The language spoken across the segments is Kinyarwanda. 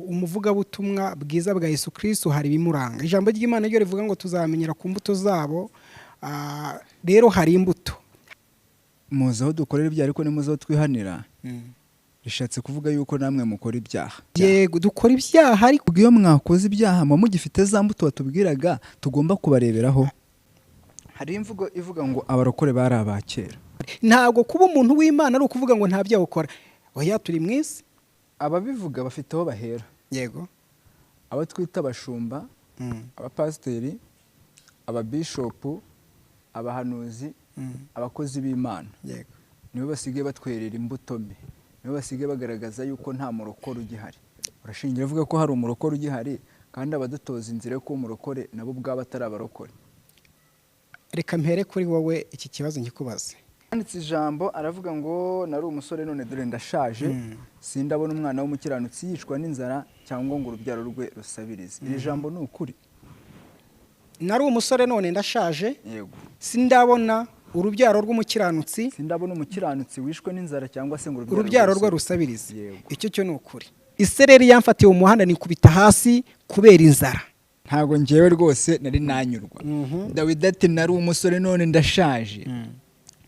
Umuvugabutumwa bwiza bwa Yesu Kristo hari ibimuranga. Ijambo ry'Imana ryo rivuga ngo tuzamenyera ku mbuto zabo. Rero hari imbuto. Muzi aho dukorera ibyaha, ariko nimuzi aho twihanira. Bishatse kuvuga yuko namwe mukora ibyaha. Yego, dukora ibyaha, ariko Ubwo iyo mwakoze ibyaha muba mugifite za mbuto batubwiraga tugomba kubareberaho. Hari imvugo ivuga ngo abarokore bari aba kera. Ntabwo kuba umuntu w'Imana ari ukuvuga ngo nta byaha ukora. Oya, turi mu isi. Ababivuga bafite aho bahera. Abo twita abashumba, abapasiteri, ababishopu, abahanuzi, abakozi b'Imana, nibo basigaye batwerera imbuto mbi, nibo basigaye bagaragaza yuko nta murokore ugihari. Urashingira uvuga ko hari umurokore ugihari, kandi abadutoza inzira yo kuba umurokore nabo ubwabo atari abarokore? Reka mpere kuri wowe, iki kibazo nkikubaze. Yanditse ijambo aravuga ngo: "Nari umusore, none dore ndashaje, sindabona umwana w'umukiranutsi yicwa n'inzara, cyangwa ngo urubyaro rwe rusabirize." Iri jambo ni ukuri? Nari umusore, none ndashaje, sindabona urubyaro rw'umukiranutsi. Sindabona umukiranutsi wishwe n'inzara, cyangwa se ngo urubyaro rwe rusabirize. Yego. Icyo cyo ni ukuri. Isereri yamfatiye mu muhanda, nikubita hasi kubera inzara. Ntabwo ngewe rwose nari nanyurwa. Dawidi ati: "Nari umusore, none ndashaje,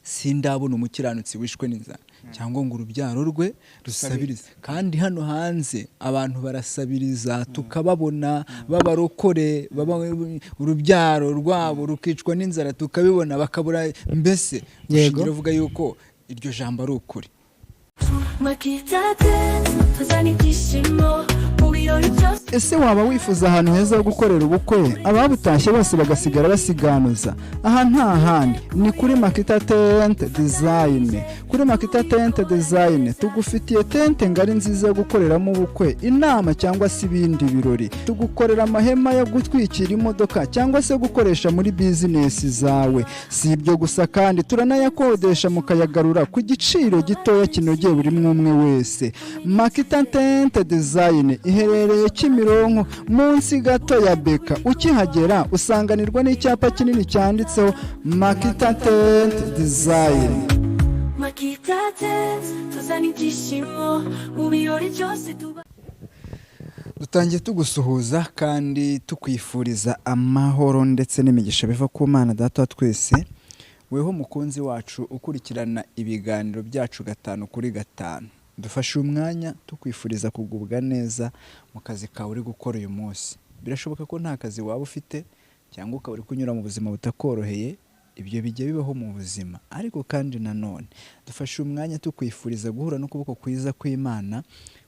sindabona umukiranutsi wishwe n'inzara, cyangwa ngo urubyaro rwe rusabirize." Kandi hano hanze abantu barasabiriza, tukababona b'abarokore, baba urubyaro rwabo rukicwa n'inzara, tukabibona, bakabura mbese. Ushingira uvuga yuko iryo jambo ari ukuri? Makita Tent, tuzana ibyishimo mu birori byose. Ese waba wifuza ahantu heza ho gukorera ubukwe, ababutashye bose bagasigara basiganuza? Aha nta handi, ni kuri Makita Tent Design. Kuri Makita Tent Design tugufitiye tente ngari nziza yo gukoreramo ubukwe, inama cyangwa se ibindi birori. Tugukorera amahema yo gutwikira imodoka cyangwa se gukoresha muri bizinesi zawe. Si ibyo gusa kandi, turanayakodesha mukayagarura ku giciro gitoya kinogeye buri umwe wese. Makita Tent Design iherereye Kimironko, munsi gato ya Beka. Ukihagera usanganirwa n'icyapa kinini cyanditseho Makita Tent Design. Makita Tent, tuzana ibyishimo mu birori byose tuba. Dutangiye tugusuhuza kandi tukwifuriza amahoro ndetse n'imigisha biva ku Mana Data wa twese. Weho mukunzi wacu ukurikirana ibiganiro byacu gatanu kuri gatanu, dufashe umwanya tukwifuriza kugubwa neza mu kazi kawe uri gukora uyu munsi. Birashoboka ko nta kazi waba ufite, cyangwa ukaba uri kunyura mu buzima butakoroheye. Ibyo bijya bibaho mu buzima. Ariko kandi nanone dufashe umwanya tukwifuriza guhura n'ukuboko kwiza kw'Imana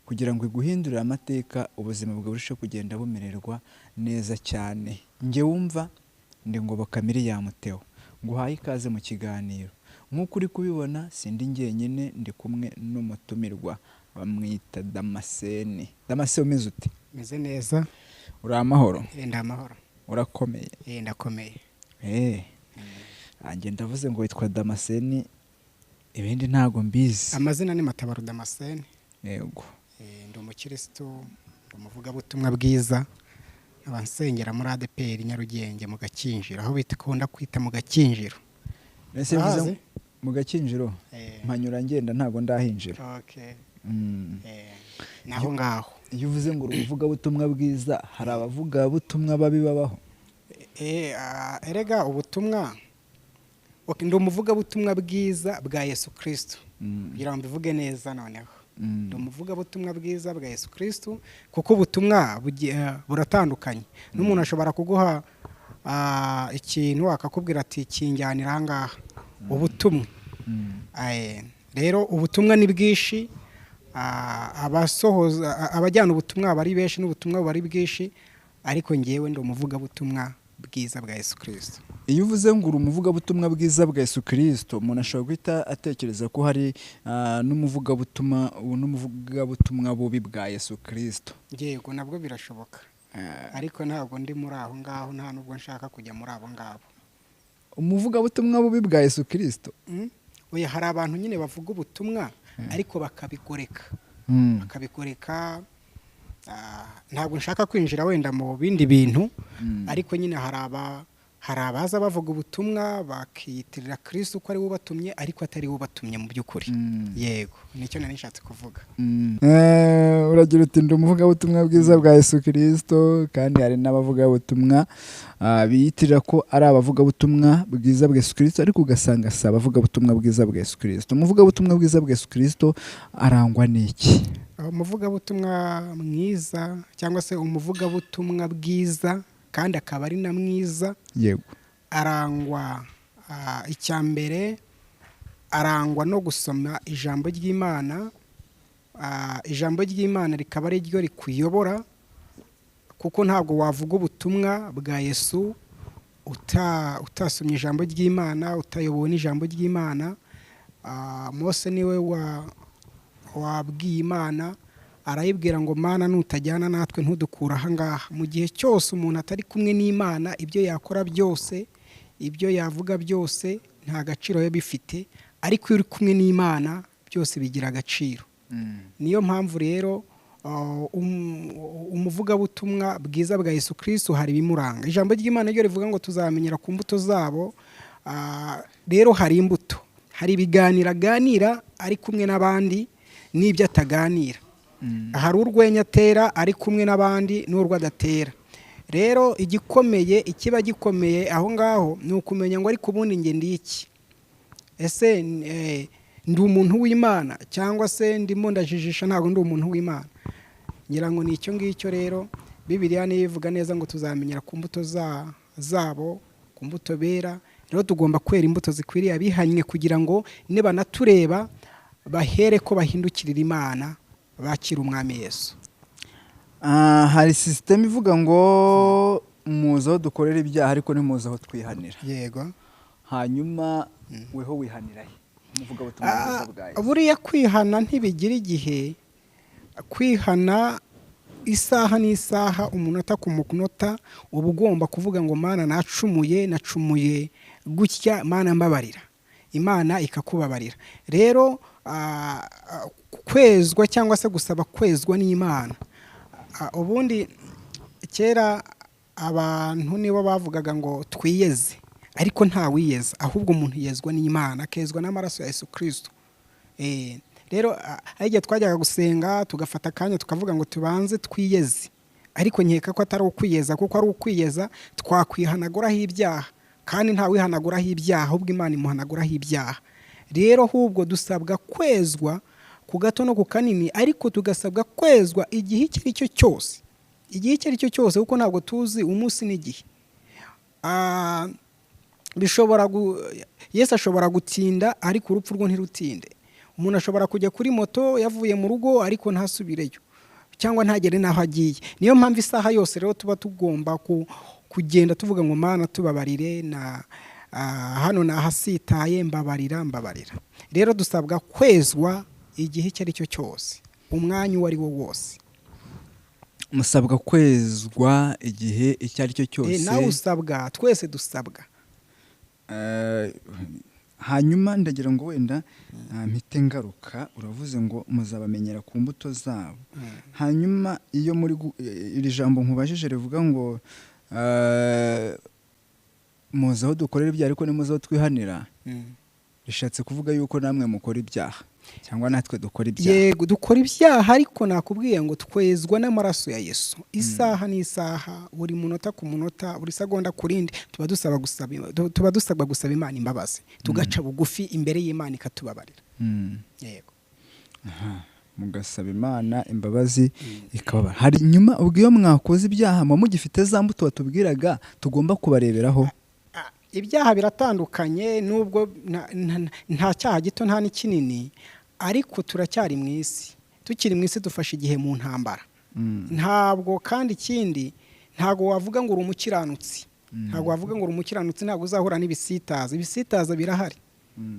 kugira ngo iguhindurire amateka, ubuzima bwawe burusheho kugenda bumererwa neza cyane. Njye wumva ndi Ngoboka Miriam Theo, nguhaye ikaze mu kiganiro. Nk'uko uri kubibona, sindi njyenyine, ndi kumwe n'umutumirwa bamwita Damascene. Damascene, umeze ute? Meze neza. Uri amahoro? Ndi amahoro. Urakomeye? Ndakomeye. Nanjye ndavuze ngo witwa Damascene, ibindi ntago mbizi. Amazina ni Matabaro Damascene. Ndi umukirisitu, ndi umuvugabutumwa bwiza, nkaba nsengera muri ADEPR Nyarugenge mu Gakinjiro, aho bita kunda kwita mu Gakinjiro. Ese bivuze Urahazi? Mu Gakinjiro? Mpanyura ngenda, ntago ndahinjira. Naho ngaho. Iyo uvuze ngo uri umuvugabutumwa bwiza, hari abavugabutumwa babi babaho? Erega ubutumwa, okay, ndi umuvugabutumwa bwiza bwa Yesu Kristo, kugira ngo mbivuge neza noneho. Ndi umuvugabutumwa bwiza bwa Yesu Kristo, kuko ubutumwa buratandukanye. N'umuntu ashobora kuguha ikintu akakubwira ati: "Kinjyanira aha ngaha." Ubutumwa, rero ubutumwa ni bwinshi. Abasohoza, abajyana ubutumwa bari benshi, n'ubutumwa buba ari bwinshi, ariko ngewe ndi umuvugabutumwa bwiza bwa Yesu Kristo. Iyo uvuze ngo uri umuvugabutumwa bwiza bwa Yesu Kristo, umuntu ashobora guhita atekereza ko hari n'umuvugabutumwa bubi bwa Yesu Kristo. Yego, nabwo birashoboka, ariko ntabwo ndi muri aho ngaho, nta nubwo nshaka kujya muri abo ngabo. Umuvugabutumwa bubi bwa Yesu Kristo? Oya, hari abantu nyine bavuga ubutumwa ariko bakabigoreka, bakabigoreka. Ntabwo nshaka kwinjira wenda mu bindi bintu, ariko nyine hari aba Hari abaza bavuga ubutumwa bakiyitirira Kirisitu ko ari we ubatumye, ariko atari we ubatumye mu by'ukuri. Yego, nicyo nari nishatse kuvuga. Uragira uti ndi umuvugabutumwa bwiza bwa Yesu Kirisito, kandi hari n'abavugabutumwa biyitirira ko ari abavugabutumwa bwiza bwa Yesu Kirisito, ariko ugasanga si abavugabutumwa bwiza bwa Yesu Kirisito. Umuvugabutumwa bwiza bwa Yesu Kirisito arangwa n'iki? Umuvugabutumwa mwiza cyangwa se umuvugabutumwa bwiza kandi akaba ari na mwiza, arangwa icya mbere arangwa no gusoma ijambo ry'Imana, ijambo ry'Imana rikaba ari ryo rikuyobora, kuko ntabwo wavuga ubutumwa bwa Yesu utasomye ijambo ry'Imana, utayobowe n'ijambo ry'Imana. Mose niwe wabwiye Imana, arayibwira ngo Mana nutajyana natwe ntudukura aha ngaha. Mu gihe cyose umuntu atari kumwe n'Imana, ibyo yakora byose, ibyo yavuga byose nta gaciro biba bifite, ariko iyo uri kumwe n'Imana byose bigira agaciro. Niyo mpamvu rero umuvugabutumwa bwiza bwa Yesu Kristo hari ibimuranga. Ijambo ry'Imana ryo rivuga ngo tuzamenyera ku mbuto zabo. Rero hari imbuto, hari ibiganiro aganira ari kumwe n'abandi n'ibyo ataganira. Hari urwenya atera ari kumwe n'abandi n'urwo adatera. Rero igikomeye, ikiba gikomeye aho ngaho ni ukumenya ngo ariko ubundi njye ndi iki? Ese ndi umuntu w'Imana cyangwa se ndimo ndajijisha, ntabwo ndi umuntu w'Imana? Ngira ngo ni icyo ngicyo. Rero Bibiliya niyo ivuga neza ngo tuzamenyera ku mbuto zabo, ku mbuto bera. Rero tugomba kwera imbuto zikwiriye abihannye, kugira ngo nibanatureba bahere ko bahindukirira Imana, bakira Umwami Yesu. Hari sisiteme ivuga ngo muzi aho dukorera ibyaha ariko ntimuzi aho twihanira. Yego. Hanyuma weho wihanira he? Umuvugabutumwa bwiza bwa Yesu. Buriya kwihana ntibigira igihe. Kwihana isaha n'isaha, umunota ku munota, uba ugomba kuvuga ngo Mana nacumuye, nacumuye gutya, Mana mbabarira, Imana ikakubabarira. Rero kwezwa cyangwa se gusaba kwezwa n'Imana, ubundi kera abantu nibo bavugaga ngo twiyeze, ariko nta wiyeza, ahubwo umuntu yezwa n'Imana, akezwa n'amaraso ya Yesu Kristo. Rero hari igihe twajyaga gusenga tugafata akanya tukavuga ngo tubanze twiyeze, ariko nkeka ko atari ukwiyeza, kuko ari ukwiyeza twakwihanaguraho ibyaha, kandi nta wihanaguraho ibyaha, ahubwo Imana imuhanaguraho ibyaha. Rero ahubwo dusabwa kwezwa ku gato no ku kanini, ariko tugasabwa kwezwa igihe icyo ari cyo cyose, igihe icyo ari cyo cyose, kuko ntabwo tuzi umunsi n'igihe. Bishobora Yesu ashobora gutinda, ariko urupfu rwo ntirutinde. Umuntu ashobora kujya kuri moto yavuye mu rugo ariko ntasubireyo, cyangwa ntagere n'aho agiye. Niyo mpamvu isaha yose rero tuba tugomba kugenda tuvuga ngo Mana tubabarire, na hano nahasitaye, mbabarira, mbabarira. Rero dusabwa kwezwa igihe icyo ari cyo cyose, umwanya uwo ari wo wose. Musabwa kwezwa igihe icyo ari cyo cyose. Nawe usabwa, twese dusabwa. Hanyuma ndagira ngo wenda mpite ngaruka, uravuze ngo muzabamenyera ku mbuto zabo. Hanyuma iyo muri iri jambo nkubajije rivuga ngo muzi aho dukorera ibyaha ariko ntimuzi aho twihanira, rishatse kuvuga yuko namwe mukora ibyaha cyangwa natwe dukora ibyaha. Yego, dukora ibyaha, ariko nakubwiye ngo twezwa n'amaraso ya Yesu. Isaha n'isaha, buri munota ku munota, buri segonda ku rindi, tuba dusabwa gusaba Imana imbabazi, tugaca bugufi imbere y'Imana ikatubabarira. Yego. Mugasaba Imana imbabazi ikababara. Hari nyuma ubwo iyo mwakoze ibyaha muba mugifite za mbuto watubwiraga tugomba kubareberaho? Ibyaha biratandukanye, nubwo nta cyaha gito nta n'ikinini, ariko turacyari mu isi. Tukiri mu isi dufashe igihe mu ntambara. Ntabwo kandi ikindi, ntabwo wavuga ngo uri umukiranutsi. Ntabwo wavuga ngo uri umukiranutsi, ntabwo uzahura n'ibisitaza. Ibisitaza birahari.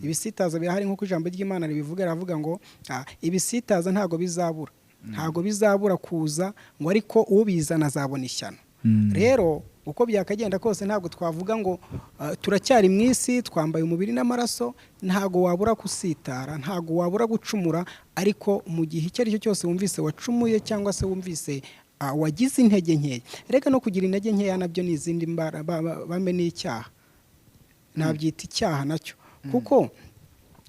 Ibisitaza birahari nk'uko ijambo ry'Imana ribivuga, riravuga ngo ibisitaza ntabwo bizabura. Ntabwo bizabura kuza, ngo ariko ubizana azabona ishyano. Rero uko byakagenda kose ntabwo twavuga ngo turacyari mu isi, twambaye umubiri n'amaraso, ntabwo wabura gusitara, ntabwo wabura gucumura, ariko mu gihe icyo ari cyo cyose wumvise wacumuye cyangwa se wumvise wagize intege nkeya. Reka no kugira intege nkeya nabyo ni izindi bame n'icyaha, nabyita icyaha nacyo, kuko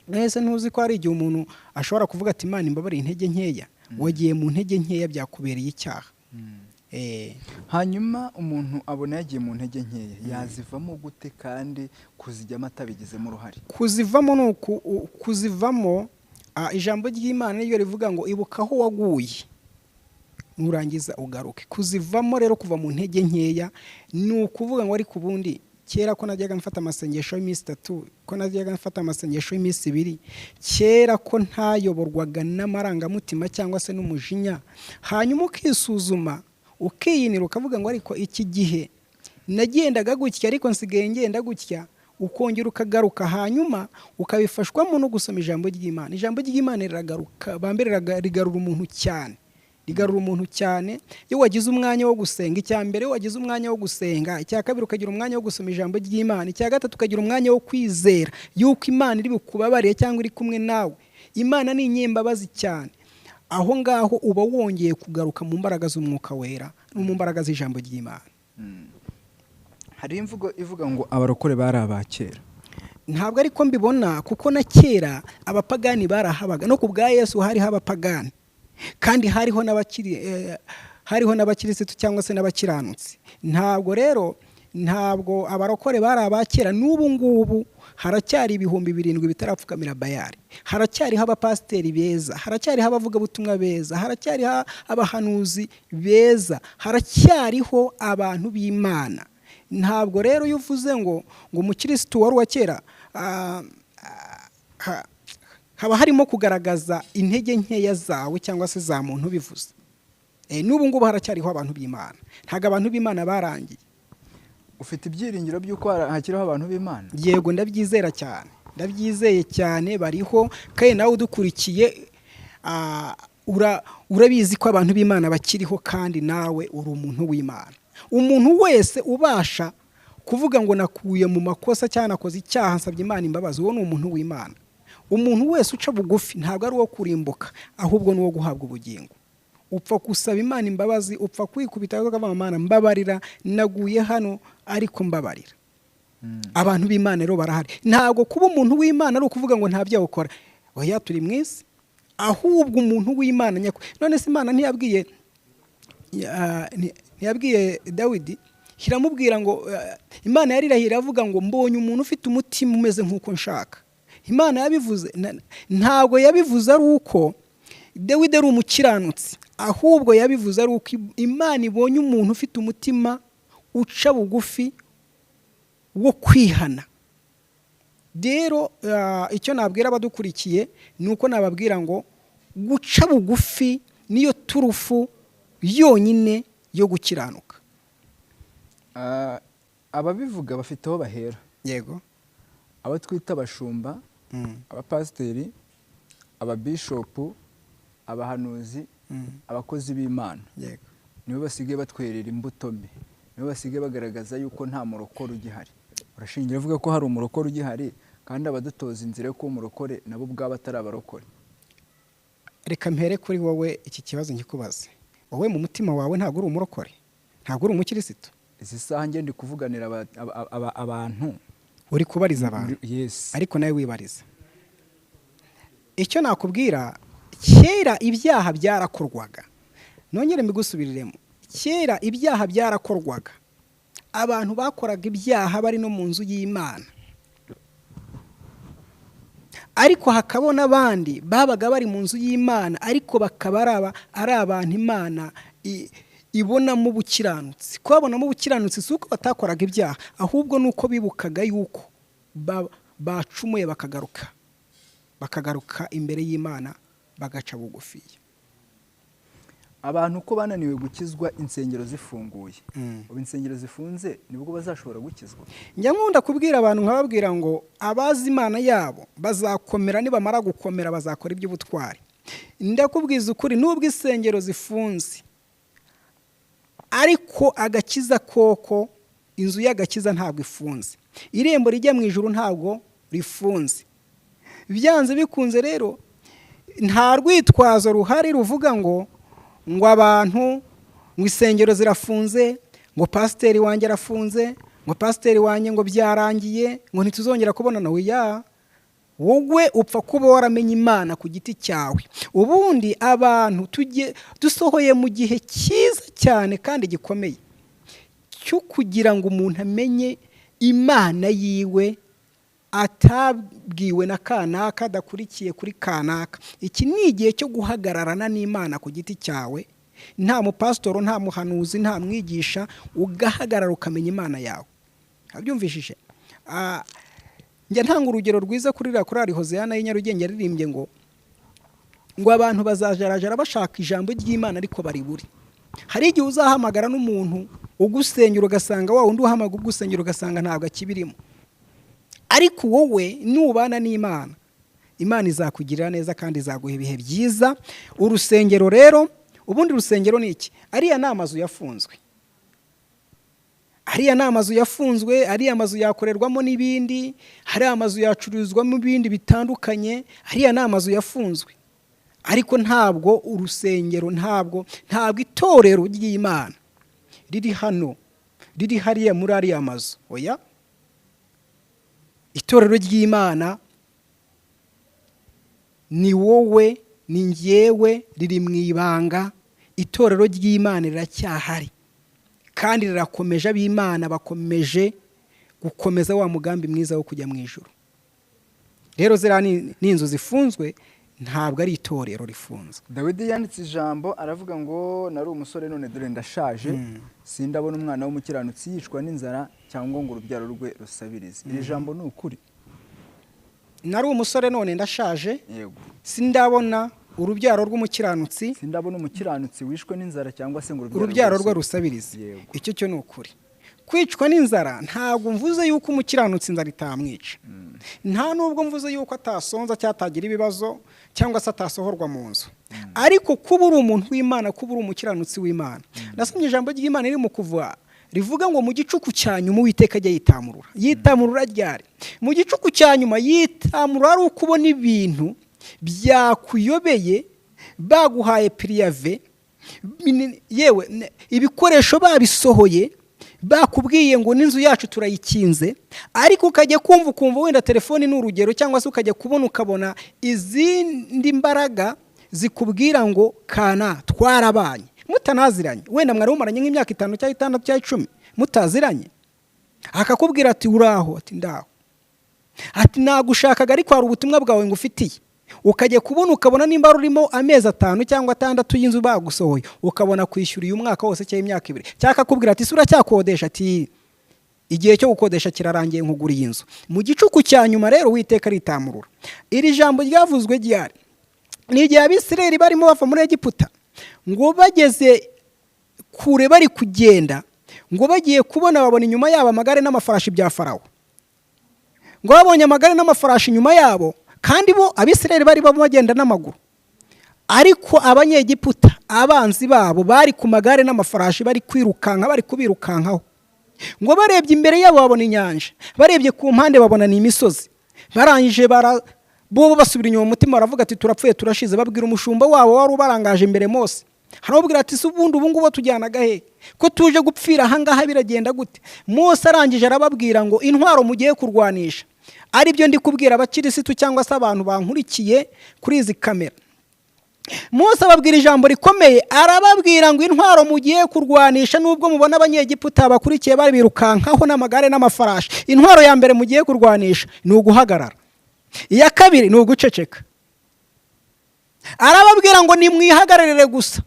mwese ntuzi ko hari igihe umuntu ashobora kuvuga ati Imana imbabariye intege nkeya. Wagiye mu ntege nkeya byakubereye icyaha. Hanyuma umuntu abona yagiye mu ntege nkeya, yazivamo gute kandi kuzijyamo atabigizemo uruhare? Kuzivamo ni kuzivamo, ijambo ry'Imana niryo rivuga ngo ibuka aho waguye nurangiza ugaruke. Kuzivamo rero, kuva mu ntege nkeya ni ukuvuga ngo ariko ubundi kera ko najyaga mfata amasengesho y'iminsi 3, ko najyaga mfata amasengesho y'iminsi 2, kera ko ntayoborwaga n'amarangamutima cyangwa se n'umujinya. Hanyuma ukisuzuma, ukiyinira, ukavuga ngo ariko iki gihe nagendaga gutya, ariko nsigaye ngenda gutya, ukongera ukagaruka. Hanyuma ukabifashwamo no gusoma ijambo ry'Imana. Ijambo ry'Imana riragaruka, bambere rigarura umuntu cyane, rigarura umuntu cyane. Iyo wagize umwanya wo gusenga, icya mbere wagize umwanya wo gusenga, icya kabiri ukagira umwanya wo gusoma ijambo ry'Imana, icya gatatu ukagira umwanya wo kwizera yuko Imana iri bukubabariye cyangwa iri kumwe nawe. Imana ni inyembabazi cyane. Aho ngaho uba wongeye kugaruka mu mbaraga z'umwuka wera no mu mbaraga z'ijambo ry'Imana. Hari imvugo ivuga ngo abarokore bari abakera. Ntabwo ariko mbibona, kuko na kera abapagani barahabaga, no ku bwa Yesu hariho abapagani, kandi hariho n'abakirisitu cyangwa se n'abakiranutsi. Ntabwo rero, ntabwo abarokore bari abakera. N'ubu ngubu haracyari 7,000 bitarapfukamira Bayali, haracyariho abapasiteri beza, haracyariho abavugabutumwa beza, haracyariho abahanuzi beza, haracyariho abantu b'Imana. Ntabwo rero iyo uvuze ngo umukirisitu wari uwa kera, haba harimo kugaragaza intege nkeya zawe cyangwa se za muntu bivuze. N'ubu ngubu haracyariho abantu b'Imana, ntabwo abantu b'Imana barangiye. Ufite ibyiringiro by'uko hakiriho abantu b'Imana? Yego, ndabyizera cyane, ndabyizeye cyane, bariho. Kandi nawe udukurikiye urabizi ko abantu b'Imana bakiriho, kandi nawe uri umuntu w'Imana. Umuntu wese ubasha kuvuga ngo nakuye mu makosa cyangwa nakoze icyaha nsabye Imana imbabazi, uwo ni umuntu w'Imana. Umuntu wese uca bugufi ntabwo ari uwo kurimbuka, ahubwo ni uwo guhabwa ubugingo. Upfa gusaba Imana imbabazi, upfa kwikubita ukavuga Imana mbabarira, naguye hano ariko mbabarira. Abantu b'Imana rero barahari. Ntabwo kuba umuntu w'Imana ari ukuvuga ngo nta byaha ukora, oya, turi mu isi. Ahubwo umuntu w'Imana nyako. None se Imana ntiyabwiye Dawidi, iramubwira ngo Imana yarirahira avuga ngo mbonye umuntu ufite umutima umeze nk'uko nshaka. Imana yabivuze, ntabwo yabivuze ari uko Dawidi ari umukiranutsi, ahubwo yabivuze ari uko Imana ibonye umuntu ufite umutima uca bugufi wo kwihana. Rero icyo nabwira abadukurikiye ni uko nababwira ngo guca bugufi niyo turufu yonyine yo gukiranuka. Ababivuga bafite aho bahera. Yego. Abo twita abashumba, abapasiteri, ababishopu, abahanuzi, abakozi b'Imana. Yego. Nibo basigaye batwerera imbuto mbi, nibo basigaye bagaragaza yuko nta murokore ugihari. Urashingira uvuga ko hari umurokore ugihari, kandi abadutoza inzira yo kuba umurokore nabo ubwabo atari abarokore. Reka mpere kuri wowe iki kibazo nkikubaze. Wowe mu mutima wawe ntabwo uri umurokore, ntabwo uri umukirisitu. Izi saha nge ndi kuvuganira abantu, uri kubariza abantu. Yes. Ariko nawe wibariza. Icyo nakubwira, kera ibyaha byarakorwaga. Nongere mbigusubiriremo. Kera ibyaha byarakorwaga. Abantu bakoraga ibyaha bari no mu nzu y'Imana. Ariko hakabona abandi babaga bari mu nzu y'Imana, ariko bakaba ari abantu Imana ibonamo ubukiranutsi. Kubabonamo ubukiranutsi si uko batakoraga ibyaha, ahubwo ni uko bibukaga yuko bacumuye bakagaruka imbere y'Imana bagaca bugufiya. Abantu uko bananiwe gukizwa insengero zifunguye, ubu insengero zifunze nibwo bazashobora gukizwa. Njya nkunda kubwira abantu nkababwira ngo abazi Imana yabo bazakomera, nibamara gukomera bazakora iby'ubutwari. Ndakubwiza ukuri, nubwo insengero zifunze, ariko agakiza koko, inzu y'agakiza ntabwo ifunze, irembo rijya mu ijuru ntabwo rifunze. Byanze bikunze rero nta rwitwazo ruhari ruvuga ngo abantu Ngo insengero zirafunze, ngo pasiteri wanjye arafunze, ngo pasiteri wanjye ngo byarangiye, ngo ntituzongera kubonana. Oya, wowe upfa kuba waramenye Imana ku giti cyawe. Ubundi abantu tujye dusohoye mu gihe cyiza cyane kandi gikomeye cyo kugira ngo umuntu amenye Imana yiwe atabwiwe na kanaka, adakurikiye kuri kanaka. Iki ni igihe cyo guhagararana n'Imana ku giti cyawe, nta mupasitoro, nta muhanuzi, nta mwigisha, ugahagarara ukamenya Imana yawe. Abyumvishije? Njya ntanga urugero rwiza kuri iriya korali Hoziyana y'i Nyarugenge yaririmbye ngo abantu bazajarajara bashaka ijambo ry'Imana ariko baribure. Hari igihe uzahamagara n'umuntu ugusengera, ugasanga wa wundi uhamagara ugusengera, ugasanga ntabwo akibirimo. Ariko wowe nubana n'Imana, Imana izakugirira neza kandi izaguha ibihe byiza. Urusengero rero, ubundi urusengero ni iki? Ariya ni amazu yafunzwe, ariya ni amazu yafunzwe, ariya mazu yakorerwamo n'ibindi, hari amazu yacururizwamo ibindi bitandukanye. Ariya ni amazu yafunzwe, ariko ntabwo urusengero, ntabwo itorero ry'Imana riri hano, riri hariya muri ariya mazu. Oya, itorero ry'Imana ni wowe, ni njyewe, riri mu ibanga. Itorero ry'Imana riracyahari kandi rirakomeje. Ab'Imana bakomeje gukomeza wa mugambi mwiza wo kujya mu ijuru. Rero ziriya ni inzu zifunzwe, ntabwo ari itorero rifunzwe. Dawidi yanditse ijambo aravuga ngo: "Nari umusore, none dore ndashaje, sindabona umwana w'umukiranutsi yicwa n'inzara cyangwa ngo urubyaro rwe rusabirize." Iri jambo ni ukuri? Nari umusore, none ndashaje, Yego. sindabona urubyaro rw'umukiranutsi. Sindabona umukiranutsi wishwe n'inzara cyangwa se ngo urubyaro rwe rusabirize. Yego. Icyo cyo ni ukuri. Kwicwa n'inzara, ntabwo mvuze yuko umukiranutsi inzara itamwica, nta nubwo mvuze yuko atasonza cyangwa atagira ibibazo cyangwa se atasohorwa mu nzu. Ariko kuba uri umuntu w'Imana, kuba uri umukiranutsi w'Imana, nasomye ijambo ry'Imana riri mu Kuva rivuga ngo mu gicuku cya nyuma Uwiteka ajya yitamurura. Yitamurura ryari? Mu gicuku cya nyuma yitamurura ari uko ubona ibintu byakuyobeye, baguhaye préavis, yewe ibikoresho babisohoye, bakubwiye ngo n'inzu yacu turayikinze, ariko ukajya kumva ukumva wenda telefoni ni urugero, cyangwa se ukajya kubona ukabona izindi mbaraga zikubwira ngo kana twarabanye mutanaziranye, wenda mwari mumaranye nk'imyaka 5 cyangwa 6 cyangwa 10 mutaziranye, akakubwira ati: "Uraho?" Ati: "Ndaho." Ati: "Nagushakaga, ariko hari ubutumwa bwawe ngufitiye." Ukajya kubona ukabona nimba rurimo amezi 5 cyangwa 6 y'inzu bagusohoye, ukabona kwishyura uyu mwaka wose cyangwa imyaka 2, cyangwa akakubwira ati: "Ese uracyakodesha?" Ati: "Igihe cyo gukodesha kirarangiye, nkuguriye inzu." Mu gicuku cya nyuma rero Uwiteka aritamurura. Iri jambo ryavuzwe ryari? Ni igihe Abisirayeli barimo bava muri Egiputa, ngo bageze kure bari kugenda, ngo bagiye kubona babona inyuma yabo amagare n'amafarashi bya Farawo. Ngo babonye amagare n'amafarashi inyuma yabo, kandi bo Abisirayeli bari bagenda n'amaguru, ariko Abanyegiputa, abanzi babo, bari ku magare n'amafarashi, bari kwirukanka, bari kubirukankaho. Ngo barebye imbere yabo babona inyanja, barebye ku mpande babona ni imisozi. Barangije bara bo basubira inyuma mu mutima, baravuga ati: "Turapfuye, turashize." Babwira umushumba wabo wari ubarangaje imbere, Mose, haramubwira ati: "Se ubundi ubu ngubu tujyanaga he ko tuje gupfira ahangaha? Biragenda gute?" Mose arangije arababwira ngo intwaro mugiye kurwanisha, aribyo ndi kubwira abakirisitu cyangwa se abantu bankurikiye kuri izi kamera. Mose ababwira ijambo rikomeye, arababwira ngo intwaro mugiye kurwanisha, nubwo mubona Abanyegiputa bakurikiye babirukankaho n'amagare n'amafarashi, intwaro ya mbere mugiye kurwanisha ni uguhagarara, iya kabiri ni uguceceka. Arababwira ngo nimwihagararire gusa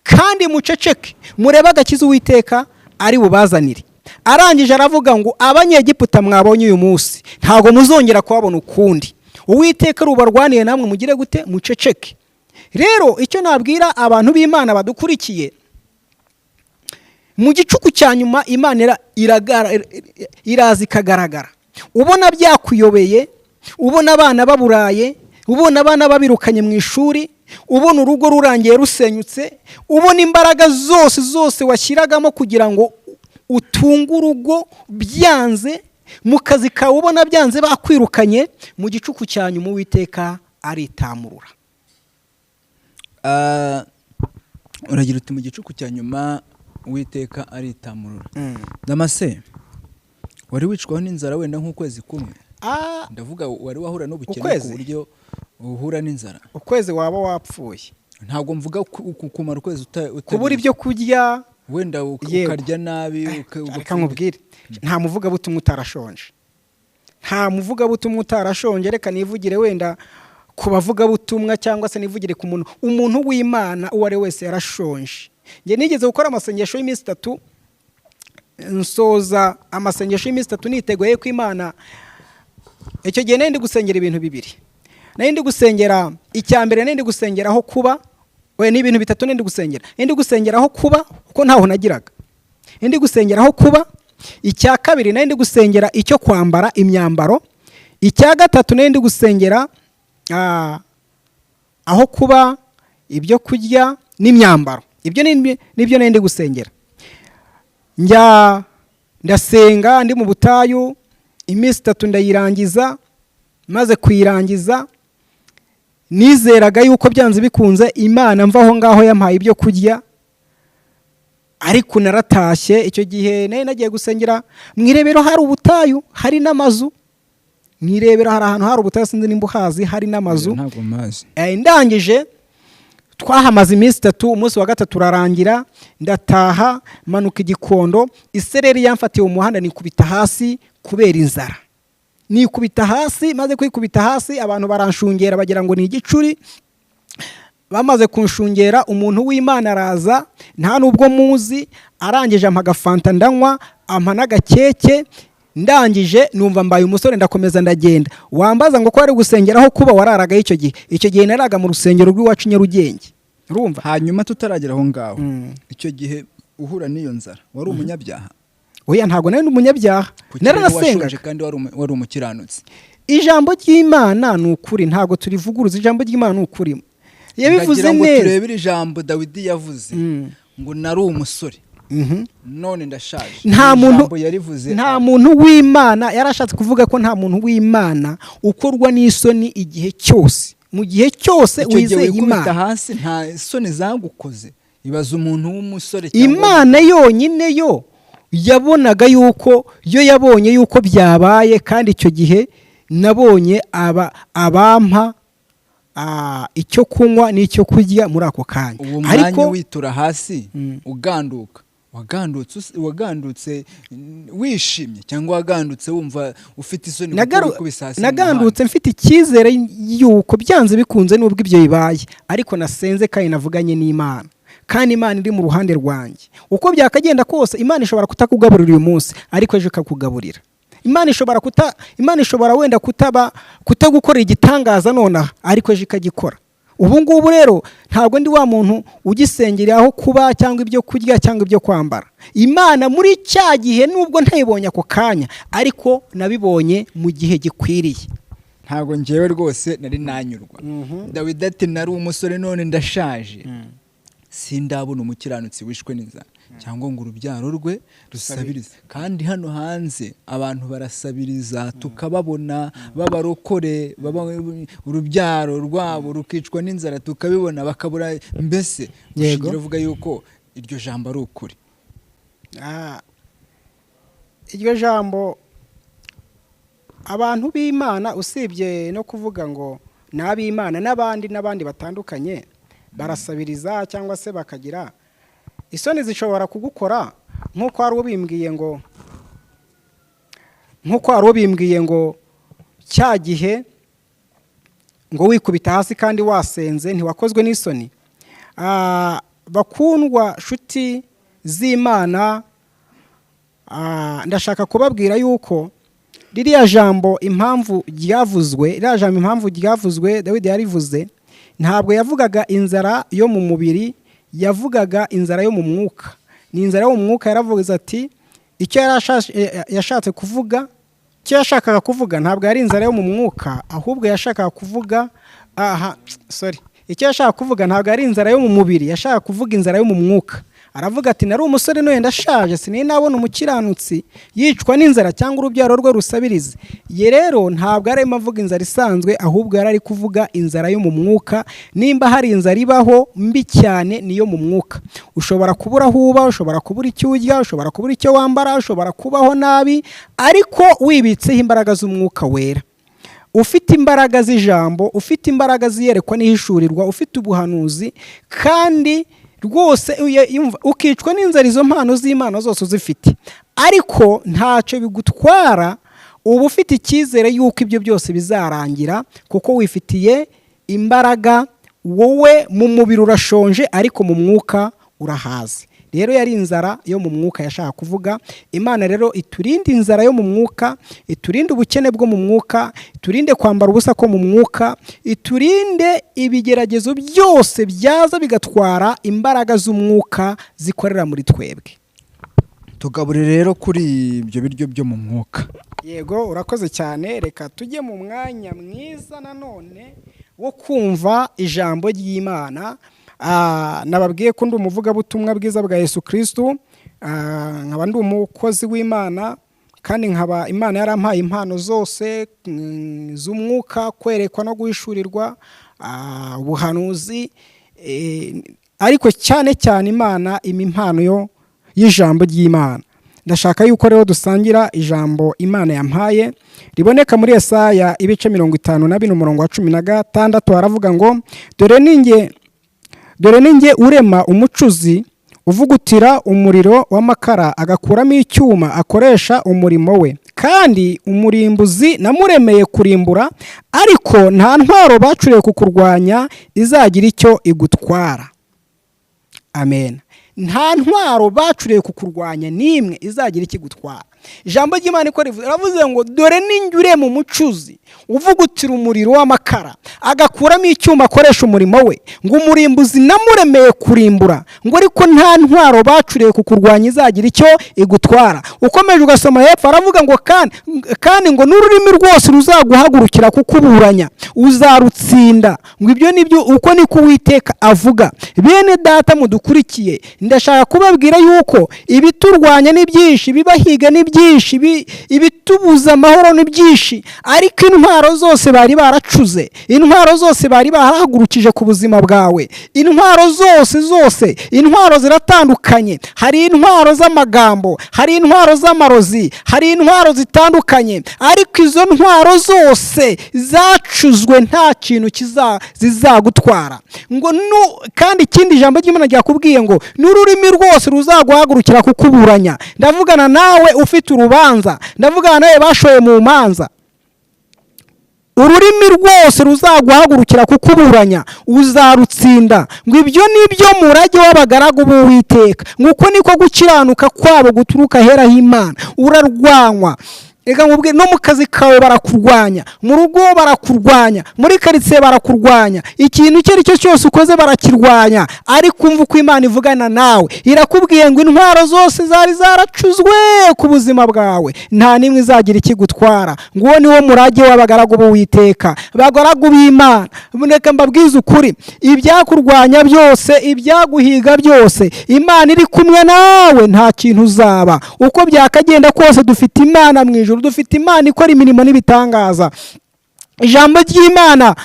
kandi muceceke, murebe agakiza Uwiteka ari bubazanire. Arangije aravuga ngo Abanyegiputa mwabonye uyu munsi ntabwo muzongera kuhabona ukundi. Uwiteka rubarwaniye, namwe mugire gute? Muceceke. Rero icyo nabwira abantu b'Imana badukurikiye, mu gicuku cya nyuma Imana iraza ikagaragara. Ubona byakuyobeye, ubona abana baburaye, ubona abana babirukanye mu ishuri, ubona urugo rurangiye rusenyutse, ubona imbaraga zose zose washyiragamo kugira ngo utunge urugo byanze, mu kazi kawe ubona byanze, bakwirukanye, mu gicuku cya nyuma Uwiteka aritamurura. Uragira uti mu gicuku cya nyuma Uwiteka aritamurura. Damase, wari wicwaho n'inzara wenda nk'ukwezi kumwe? Ndavuga wari wahura n'ubukene ku Ukwezi? buryo uhura n'inzara? Ukwezi waba wapfuye. Ntabwo mvuga kumara ukwezi Kubura ibyo kurya. Wenda Yego. ukarya nabi Reka nkubwire, nta muvugabutumwa utarashonje, nta muvugabutumwa utarashonje. Reka nivugire wenda ku bavugabutumwa cyangwa se nivugire ku muntu w'Imana uwo ari we wese yarashonje. Njye nigeze gukora amasengesho y'iminsi 3, nsoza amasengesho y'iminsi 3 niteguye ko Imana, icyo gihe nari ndi gusengera ibintu bibiri. Nari ndi gusengera icya mbere, nari ndi gusengera aho kuba. We, ni ibintu bitatu nari ndi gusengera. Nari ndi gusengera aho kuba kuko ntaho nagiraga, nari ndi gusengera aho kuba. Icya kabiri, nari ndi gusengera icyo kwambara, imyambaro. Icya gatatu, nari ndi gusengera aho kuba, ibyo kurya n'imyambaro. Ibyo nibyo nari ndi gusengera. Njya ndasenga ndi mu butayu iminsi 3, ndayirangiza. Maze kuyirangiza, nizeraga yuko byanze bikunze Imana mva aho ngaho yampaye ibyo kurya, ariko naratashye. Icyo gihe nari nagiye gusengera mu Irebero, hari ubutayu, hari n'amazu. Mu Irebero hari ahantu hari ubutayu, sinzi nimba uhazi, hari n'amazu. Ntabwo mpazi. Ndangije twahamaze iminsi 3, umunsi wa gatatu urarangira ndataha, manuka Igikondo, isereri yamfatiye mu muhanda, nikubita hasi kubera inzara. Nikubita hasi, maze kwikubita hasi abantu baranshungera bagira ngo ni igicuri. Bamaze kunshungera, umuntu w'Imana araza, nta nubwo muzi, arangije ampa agafanta ndanywa, ampa n'agakeke. Ndangije numva mbaye umusore, ndakomeza ndagenda. Wambaza ngo ko wari gusengeraho kuba wararagayo icyo gihe? Icyo gihe naraga mu rusengero rw'iwacu Nyarugenge, urumva? Hanyuma tutaragera aho ngaho, icyo gihe uhura n'iyo nzara wari umunyabyaha? Oya, ntabwo nari umunyabyaha. Kuki rero Naranasengaga. washonje kandi wari umukiranutsi? Ijambo ry'Imana ni ukuri, ntabwo turivuguruza. Ijambo ry'Imana ni ukuri, yabivuze Ndagira ngo neza. turebere ijambo Dawidi yavuze ngo nari umusore none ndashaje. Nta Iri muntu jambo yarivuze nta muntu w'Imana, yarashatse kuvuga ko nta muntu w'Imana ukorwa n'isoni igihe cyose, mu gihe cyose Icyo gihe wizeye wikubita Imana. hasi nta soni zagukoze? Ibaza umuntu w'umusore cyangwa Imana yonyine yo yabonaga yuko, yo yabonye yuko byabaye, kandi icyo gihe nabonye aba abampa icyo kunywa n'icyo kurya muri ako kanya. Uwo mwanya Ariko witura hasi uganduka, wagandutse wishimye cyangwa wagandutse wumva ufite isoni kuko wikubise hasi mu Nagandutse mfite icyizere yuko byanze bikunze, nubwo ibyo bibaye, ariko nasenze kandi navuganye n'Imana, kandi Imana iri mu ruhande rwanjye. Uko byakagenda kose, Imana ishobora kutakugaburira uyu munsi, ariko ejo ikakugaburira. Imana ishobora wenda kutagukorera igitangaza nonaha, ariko ejo ikagikora. Ubu ngubu rero ntabwo ndi wa muntu ugisengera aho kuba cyangwa ibyo kurya cyangwa ibyo kwambara. Imana muri cya gihe, nubwo ntayibonye ako kanya, ariko nabibonye mu gihe gikwiriye. Ntabwo ngewe rwose nari nanyurwa. Dawidi ati nari umusore none ndashaje, sindabona umukiranutsi wishwe n'inzara cyangwa ngo urubyaro rwe rusabirize. Kandi hano hanze abantu barasabiriza tukababona, b'abarokore, urubyaro rwabo rukicwa n'inzara tukabibona, bakabura mbese. Ushingira uvuga yuko iryo jambo ari ukuri? Iryo jambo, abantu b'Imana, usibye no kuvuga ngo ni ab'Imana, n'abandi n'abandi batandukanye barasabiriza cyangwa se bakagira isoni zishobora kugukora, nk'uko hari ubimbwiye ngo cya gihe ngo wikubita hasi kandi wasenze ntiwakozwe n'isoni. Bakundwa shuti z'Imana, ndashaka kubabwira yuko ririya jambo impamvu ryavuzwe, ririya jambo impamvu ryavuzwe, Dawidi yarivuze, ntabwo yavugaga inzara yo mu mubiri, yavugaga inzara yo mu mwuka. Ni inzara yo mu mwuka. Yaravuze ati icyo yashatse kuvuga, icyo yashakaga kuvuga ntabwo yari inzara yo mu mwuka, ahubwo yashakaga kuvuga, aha sorry, icyo yashakaga kuvuga ntabwo ari inzara yo mu mubiri, yashakaga kuvuga inzara yo mu mwuka. Aravuga ati: "Nari umusore none ndashaje, sinari nabona umukiranutsi yicwa n'inzara cyangwa urubyaro rwe rusabirize." Ye rero ntabwo arimo avuga inzara isanzwe, ahubwo yari ari kuvuga inzara yo mu mwuka. Nimba hari inzara ibaho mbi cyane, niyo mu mwuka. Ushobora kubura aho uba, ushobora kubura icyo urya, ushobora kubura icyo wambara, ushobora kubaho nabi, ariko wibitseho imbaraga z'Umwuka Wera, ufite imbaraga z'ijambo, ufite imbaraga z'iyerekwa n'ihishurirwa, ufite ubuhanuzi, kandi rwose ukicwa n'inzara, izo mpano z'Imana zose uzifite, ariko ntacyo bigutwara. Uba ufite icyizere y'uko ibyo byose bizarangira, kuko wifitiye imbaraga. Wowe mu mubiri urashonje, ariko mu mwuka urahaze. Rero yari inzara yo mu mwuka yashaka kuvuga. Imana rero iturinde inzara yo mu mwuka, iturinde ubukene bwo mu mwuka, iturinde kwambara ubusa ko mu mwuka, iturinde ibigeragezo byose byaza bigatwara imbaraga z'umwuka zikorera muri twebwe. Tugaburire rero kuri ibyo biryo byo mu mwuka. Yego, urakoze cyane. Reka tujye mu mwanya mwiza nanone wo kumva ijambo ry'Imana. Nababwiye ko ndi umuvugabutumwa bwiza bwa Yesu Kirisitu, nkaba ndi umukozi w'Imana, kandi nkaba Imana yarampaye impano zose z'umwuka: kwerekwa no guhishurirwa, ubuhanuzi, ariko cyane cyane Imana impa impano yo y'ijambo ry'Imana. Ndashaka yuko rero dusangira ijambo Imana yampaye riboneka muri Yesaya ibice 54, umurongo wa 16. Haravuga ngo: "Dore ninjye urema umucuzi uvugutira umuriro w'amakara, agakuramo icyuma akoresha umurimo we. Kandi umurimbuzi namuremeye kurimbura, ariko nta ntwaro bacuriye kukurwanya izagira icyo igutwara." Amen. Nta ntwaro bacuriye kukurwanya n'imwe izagira icyo igutwara. Ijambo ry'Imana iko rivuze, riravuze ngo: "Dore ninjye urema umucuzi uvugutira umuriro w'amakara, agakuramo icyuma akoresha umurimo we, ngo umurimbuzi namuremeye kurimbura, ngo ariko nta ntwaro bacuriye kukurwanya izagira icyo igutwara." Ukomeje ugasoma hepfo, aravuga ngo kandi ngo n'ururimi rwose ruzaguhagurukira kukuburanya uzarutsinda, ngo ibyo nibyo, uko niko Uwiteka avuga. Bene Data mudukurikiye, ndashaka kubabwira yuko ibiturwanya ni byinshi, ibibahiga ni byinshi, ibitubuza amahoro ni byinshi, ariko intwaro zose bari baracuze, intwaro zose bari barahagurukije ku buzima bwawe, intwaro zose zose, intwaro ziratandukanye. Hari intwaro z'amagambo, hari intwaro z'amarozi, hari intwaro zitandukanye, ariko izo ntwaro zose zacuzwe nta kintu zizagutwara. Ngo kandi ikindi ijambo ry'Imana ryakubwiye ngo n'ururimi rwose ruzaguhagurukira kukuburanya. Ndavugana nawe ufite urubanza, ndavugana nawe bashoye mu manza. Ururimi rwose ruzaguhagurukira kukuburanya uzarutsinda, ngo ibyo ni byo murage w'abagaragu b'Uwiteka, ngo uko niko gukiranuka kwabo guturuka ahera h'Imana. Urarwanywa, reka nkubwire, no mu kazi kawe barakurwanya, mu rugo barakurwanya, muri karitsiye barakurwanya, ikintu icyo ari cyo cyose ukoze barakirwanya. Ariko umva uko Imana ivugana nawe, irakubwiye ngo intwaro zose zari zaracuzwe ku buzima bwawe nta n'imwe izagira ikigutwara, ngo uwo ni wo murage w'abagaragu b'Uwiteka. Bagaragu b'Imana, reka mbabwize ukuri: ibyakurwanya byose, ibyaguhiga byose, Imana iri kumwe nawe nta kintu uzaba. Uko byakagenda kose, dufite Imana mu ijuru, dufite Imana ikora imirimo n'ibitangaza. Ijambo ry'Imana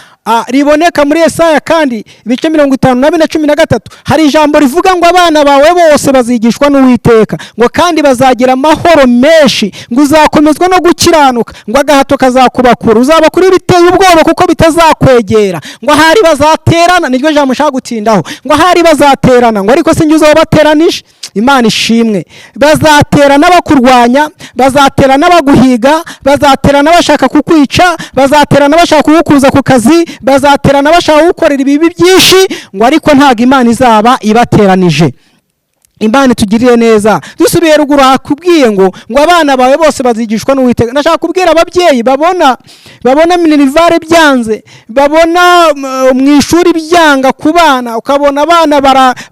riboneka muri Yesaya kandi ibice 54, 13, hari ijambo rivuga ngo abana bawe bose bazigishwa n'Uwiteka, ngo kandi bazagira amahoro menshi, ngo uzakomezwa no gukiranuka, ngo agahato kazakubakura, uzaba kuri biteye ubwoba kuko bitazakwegera. Ngo ahari bazaterana, niryo jambo ushaka gutindaho, ngo ahari bazaterana, ngo ariko sinjye uzabateranije. Imana ishimwe. Bazaterana bakurwanya, bazaterana baguhiga, bazaterana bashaka kukwica, bazaterana bashaka kugukuza ku kazi, bazaterana bashaka kugukorera ibibi byinshi, ngo ariko ntabwo Imana izaba ibateranije. Imana itugirire neza. Dusubiye ruguru, hakubwiye ngo abana bawe bose bazigishwa n'Uwiteka. Ndashaka kubwira ababyeyi babona Babona minerval byanze, babona mu ishuri byanga ku bana, ukabona abana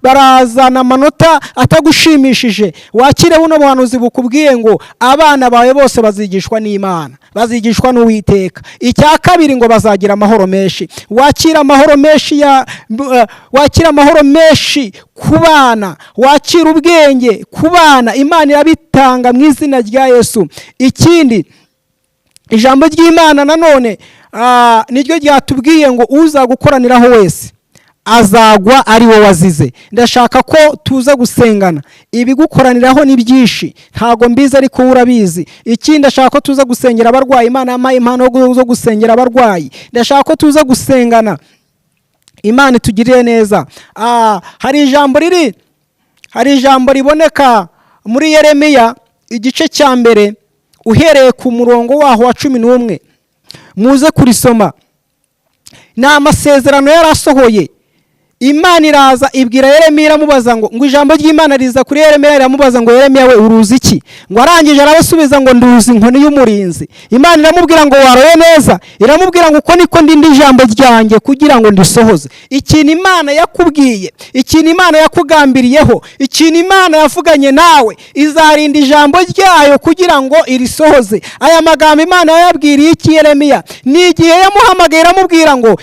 barazana amanota atagushimishije. Wakire buno buhanuzi bukubwiye ngo abana bawe bose bazigishwa n'Imana, bazigishwa n'Uwiteka. Icya kabiri ngo bazagira amahoro menshi. Wakira amahoro menshi ya wakira amahoro menshi ku bana, wakira ubwenge ku bana. Imana irabitanga mu izina rya Yesu. Ikindi, ijambo ry'Imana nanone niryo ryatubwiye ngo uzagukoraniraho wese azagwa ari we wazize. Ndashaka ko tuza gusengana. Ibigukoraniraho ni byinshi, ntago mbizi ariko wowe urabizi. Ikindi, ndashaka ko tuza gusengera abarwayi. Imana yampaye impano zo gusengera abarwayi. Ndashaka ko tuza gusengana, Imana itugirire neza. Hari ijambo riboneka muri Yeremiya igice cya 1, uhereye ku murongo waho wa 11. Muze kurisoma. Ni amasezerano yarasohoye. Imana iraza ibwira Yeremiya, iramubaza ngo ijambo ry'Imana riza kuri Yeremiya, riramubaza ngo: "Yeremiya we, uruzi iki?" Ngo arangije arabasubiza ngo: "Nduzi inkoni y'umurinzi." Imana iramubwira ngo: "Waroye neza." Iramubwira ngo: "Uko niko ndinda ijambo ryanjye kugira ngo ndisohoze." Ikintu Imana yakubwiye, ikintu Imana yakugambiriyeho, ikintu Imana yavuganye nawe, izarinda ijambo ryayo kugira ngo irisohoze. Aya magambo Imana yayabwiriye iki Yeremiya? Ni igihe yamuhamagaye, iramubwira ngo: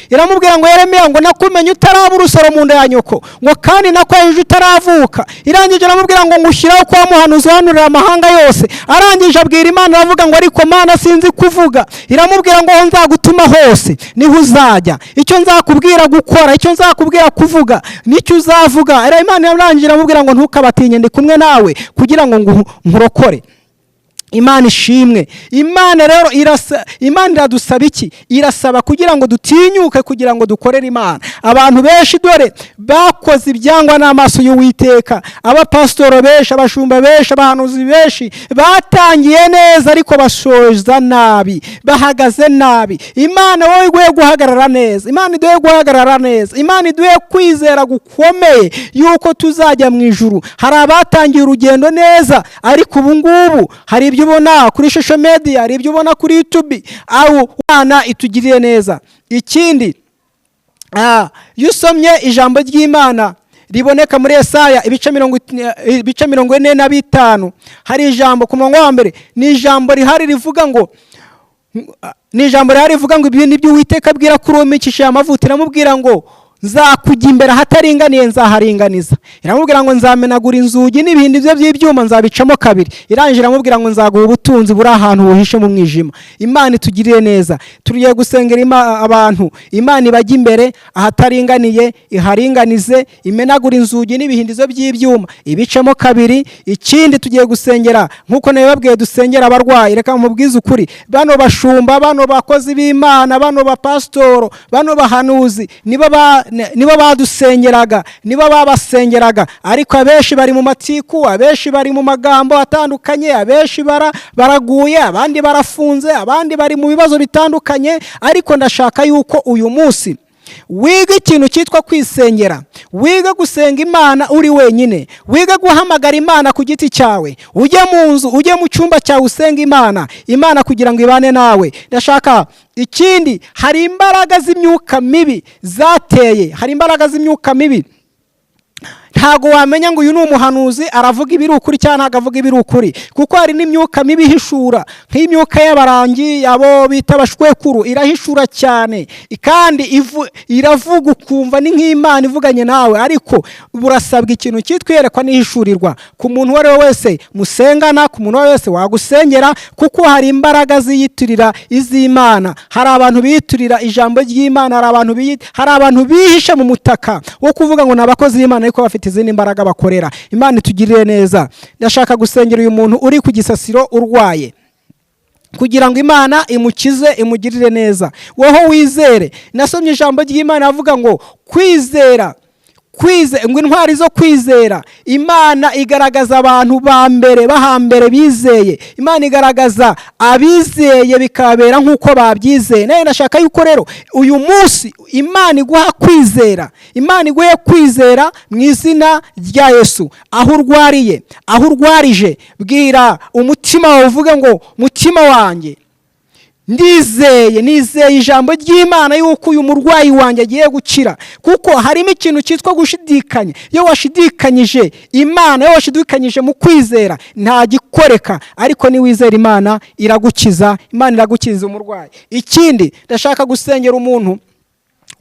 "Yeremiya, ngo nakumenye utaraba urusoro mu nda ya nyoko, ngo kandi nakwejeje utaravuka." Irangije aramubwira ngo: "Ngushyiraho kuba muhanuzi uhanurira amahanga yose." Arangije abwira Imana, aravuga ngo: "Ariko Mana, sinzi kuvuga." Iramubwira ngo: "Aho nzagutuma hose niho uzajya, icyo nzakubwira gukora, icyo nzakubwira kuvuga, nicyo uzavuga." Imana irangije iramubwira ngo: "Ntukabatinye, ndi kumwe nawe kugira ngo nkurokore." Imana ishimwe. Imana rero irasa, Imana iradusaba iki? Irasaba kugira ngo dutinyuke, kugira ngo dukorere Imana. Abantu benshi dore bakoze ibyangwa n'amaso y'Uwiteka. Abapasitoro benshi, abashumba benshi, abahanuzi benshi batangiye neza ariko basoza nabi, bahagaze nabi. Imana wowe iguhe guhagarara neza, Imana iduhe guhagarara neza, Imana iduhe kwizera gukomeye yuko tuzajya mu ijuru. Hari abatangiye urugendo neza, ariko ubu ngubu hari ibyo ubona kuri social media, hari ibyo ubona kuri YouTube. Aho Imana itugiriye neza. Ikindi, iyo usomye ijambo ry'Imana riboneka muri Yesaya ibice 45, hari ijambo ku murongo wa 1. Ni ijambo rihari rivuga ngo, ni ijambo rihari rivuga ngo: "Ibi ni byo Uwiteka abwira kuri uwo micishije amavuta." Iramubwira ngo: "Nzakujya imbere, ahataringaniye nzaharinganiza." Iramubwira ngo: "Nzamenagura inzugi n'ibihindi bye by'ibyuma nzabicamo kabiri." Irangije iramubwira ngo: "Nzaguha ubutunzi buri ahantu buhishe mu mwijima." Imana itugirire neza. Tugiye gusengera abantu, Imana ibajya imbere ahataringaniye iharinganize, imenagura inzugi n'ibihindizo by'ibyuma ibicemo kabiri. Ikindi, tugiye gusengera nk'uko nabibabwiye, dusengera abarwayi. Reka mubwize ukuri, bano bashumba, bano bakozi b'Imana, bano bapasitoro, bano bahanuzi, nibo badusengeraga, nibo babasengeraga, ariko abenshi bari mu matiku, abenshi bari mu magambo atandukanye, abenshi baraguye, abandi barafunze, abandi bari mu bibazo bitandukanye. Ariko ndashaka yuko uyu munsi wiga ikintu cyitwa kwisengera, wiga gusenga Imana uri wenyine, wiga guhamagara Imana ku giti cyawe, ujye mu nzu, ujye mu cyumba cyawe, usenga Imana, Imana kugira ngo ibane nawe. Ndashaka ikindi, hari imbaraga z'imyuka mibi zateye, hari imbaraga z'imyuka mibi. Ntabwo wamenya ngo uyu ni umuhanuzi, aravuga ibiri ukuri cyangwa ntabwo avuga ibiri ukuri, kuko hari n'imyuka mibi ihishura, nk'imyuka y'abarangi, abo bita abashwekuru, irahishura cyane kandi iravuga ukumva ni nk'Imana ivuganye nawe. Ariko burasabwa ikintu cyitwa iyerekwa n'ihishurirwa ku muntu uwo ari we wese musengana, ku muntu uwo ari we wese wagusengera, kuko hari imbaraga ziyitirira iz'Imana, hari abantu biyitirira ijambo ry'Imana, hari abantu bihishe mu mutaka wo kuvuga ngo ni abakozi b'Imana ariko bafite izindi mbaraga bakorera. Imana itugirire neza. Ndashaka gusengera uyu muntu uri ku gisasiro urwaye kugira ngo Imana imukize, imugirire neza. Wowe wizere. Nasomye ijambo ry'Imana avuga ngo kwizera ngo intwari zo kwizera. Imana igaragaza abantu ba mbere bahambere bizeye. Imana igaragaza abizeye bikabera nk'uko babyizeye. Nawe ndashaka yuko rero uyu munsi Imana iguha kwizera, Imana iguhe kwizera mu izina rya Yesu. Aho urwariye, aho urwarije, bwira umutima wawe, uvuge ngo: "Mutima wanjye." Ndizeye, nizeye ijambo ry'Imana yuko uyu murwayi wanjye agiye gukira, kuko harimo ikintu cyitwa gushidikanya. Iyo washidikanyije Imana, iyo washidikanyije mu kwizera, nta gikoreka. Ariko niwizera Imana iragukiza, Imana iragukiza umurwayi. Ikindi, ndashaka gusengera umuntu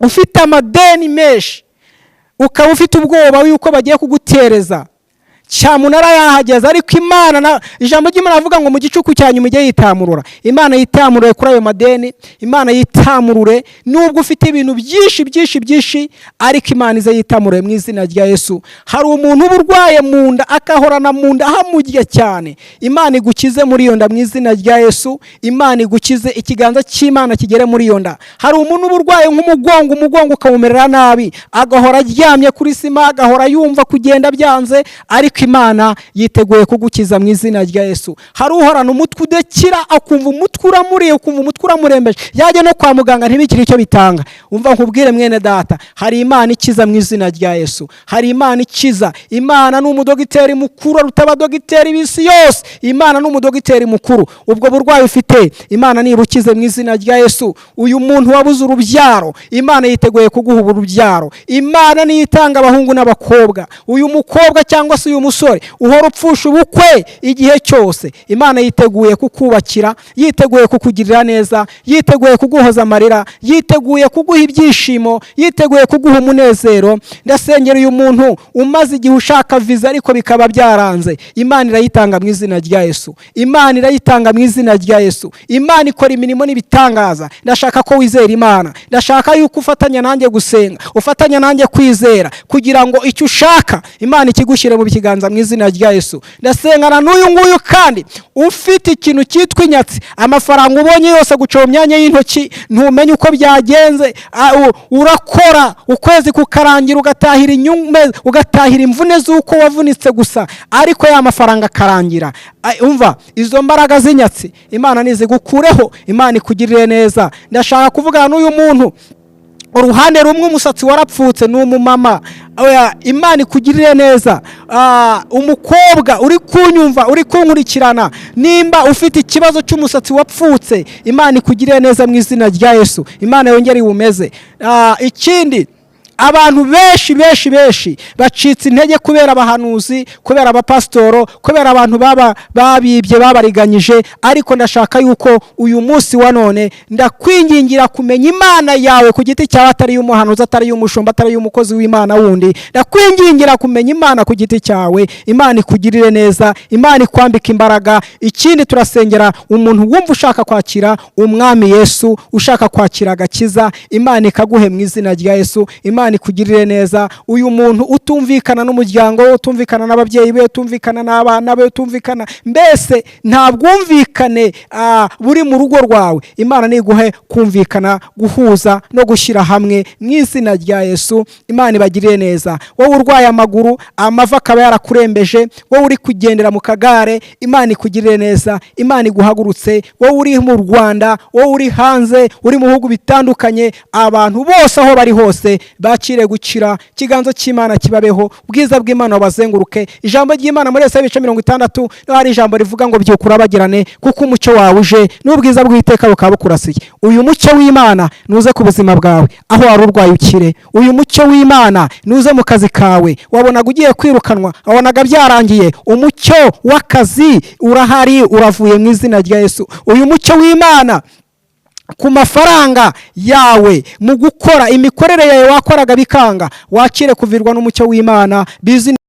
ufite amadeni menshi, ukaba ufite ubwoba yuko bagiye kugutereza cyamunara yahageze. Ariko Imana ijambo ry'Imana avuga ngo mu gicuku cya nyuma ijye yitamurura. Imana yitamurure kuri ayo madeni, Imana yitamurure. Nubwo ufite ibintu byinshi byinshi byinshi, ariko Imana ize yitamurure mu izina rya Yesu. Hari umuntu uba urwaye mu nda, akahorana mu nda hamurya cyane. Imana igukize muri iyo nda mu izina rya Yesu. Imana igukize, ikiganza cy'Imana kigere muri iyo nda. Hari umuntu uba urwaye nk'umugongo, umugongo ukawumerera nabi, agahora aryamye kuri sima, agahora yumva kugenda byanze, ariko Imana yiteguye kugukiza mu izina rya Yesu. Hari uhorana umutwe udakira, akumva umutwe uramuriye, ukumva umutwe uramurembeje, yajya no kwa muganga ntibikire icyo bitanga. Umva nkubwire mwene data, hari Imana ikiza mu izina rya Yesu. Hari Imana ikiza. Imana ni umudogiteri mukuru, aruta abadogiteri b'isi yose. Imana ni umudogiteri mukuru. Ubwo burwayi ufite, Imana nibukize mu izina rya Yesu. Uyu muntu wabuze urubyaro, Imana yiteguye kuguha urubyaro. Imana niyo itanga abahungu n'abakobwa. Uyu mukobwa cyangwa se uyu musore uhora upfusha ubukwe igihe cyose, Imana yiteguye kukubakira, yiteguye kukugirira neza, yiteguye kuguhoza amarira, yiteguye kuguha ibyishimo, yiteguye kuguha umunezero. Ndasengera uyu muntu umaze igihe ushaka viza ariko bikaba byaranze. Imana irayitanga mu izina rya Yesu. Imana irayitanga mu izina rya Yesu. Imana ikora imirimo n'ibitangaza. Ndashaka ko wizera Imana, ndashaka yuko ufatanya nanjye gusenga, ufatanya nanjye kwizera, kugira ngo icyo ushaka Imana ikigushyire mu kiganza mu izina rya Yesu. Ndasengana n'uyu nguyu kandi ufite ikintu cyitwa inyatsi. Amafaranga ubonye yose guca mu myanya y'intoki, ntumenye uko byagenze. Urakora ukwezi kukarangira, ugatahira inyungu, ugatahira imvune z'uko wavunitse gusa, ariko ya mafaranga akarangira. Umva, izo mbaraga z'inyatsi Imana nizigukureho, Imana ikugirire neza. Ndashaka kuvugana n'uyu muntu uruhande rumwe umusatsi warapfutse, ni umumama. Oya, Imana ikugirire neza. Umukobwa uri kunyumva, uri kunkurikirana, nimba ufite ikibazo cy'umusatsi wapfutse, Imana ikugirire neza mu izina rya Yesu. Imana yongere iwumeze. Ikindi, abantu benshi benshi benshi bacitse intege kubera abahanuzi, kubera abapasitoro, kubera abantu baba babibye, babariganyije. Ariko ndashaka yuko uyu munsi wa none ndakwingingira kumenya Imana yawe ku giti cyawe, atari iy'umuhanuzi, atari iy'umushumba, atari iy'umukozi w'Imana wundi. Ndakwingingira kumenya Imana ku giti cyawe. Imana ikugirire neza, Imana ikwambike imbaraga. Ikindi, turasengera umuntu wumva ushaka kwakira Umwami Yesu, ushaka kwakira agakiza. Imana ikaguhe mu izina rya Yesu. Imana ikugirire neza. Uyu muntu utumvikana n'umuryango we, utumvikana n'ababyeyi be, utumvikana n'abana be, utumvikana, mbese nta bwumvikane buri mu rugo rwawe, Imana niguhe kumvikana, guhuza no gushyira hamwe mu izina rya Yesu. Imana ibagirire neza. Wowe urwaye amaguru, amavi akaba yarakurembeje, wowe uri kugendera mu kagare, Imana ikugirire neza, Imana iguhagurutse. Wowe uri mu Rwanda, wowe uri hanze, uri mu bihugu bitandukanye, abantu bose aho bari hose bakire gukira. Ikiganza cy'Imana kibabeho, ubwiza bw'Imana bubazenguruke. Ijambo ry'Imana muri Yesaya ibice 60 niho hari ijambo rivuga ngo byuka urabagirane, kuko umucyo wawe uje n'ubwiza bw'Uwiteka bukaba bukurasiye. Uyu mucyo w'Imana nuze ku buzima bwawe, aho wari urwaye ukire. Uyu mucyo w'Imana nuze mu kazi kawe, wabonaga ugiye kwirukanwa, wabonaga byarangiye, umucyo w'akazi urahari, uravuye mu izina rya Yesu. Uyu mucyo w'Imana ku mafaranga yawe, mu gukora imikorere yawe wakoraga bikanga, wakire kuvirwa n'umucyo w'Imana.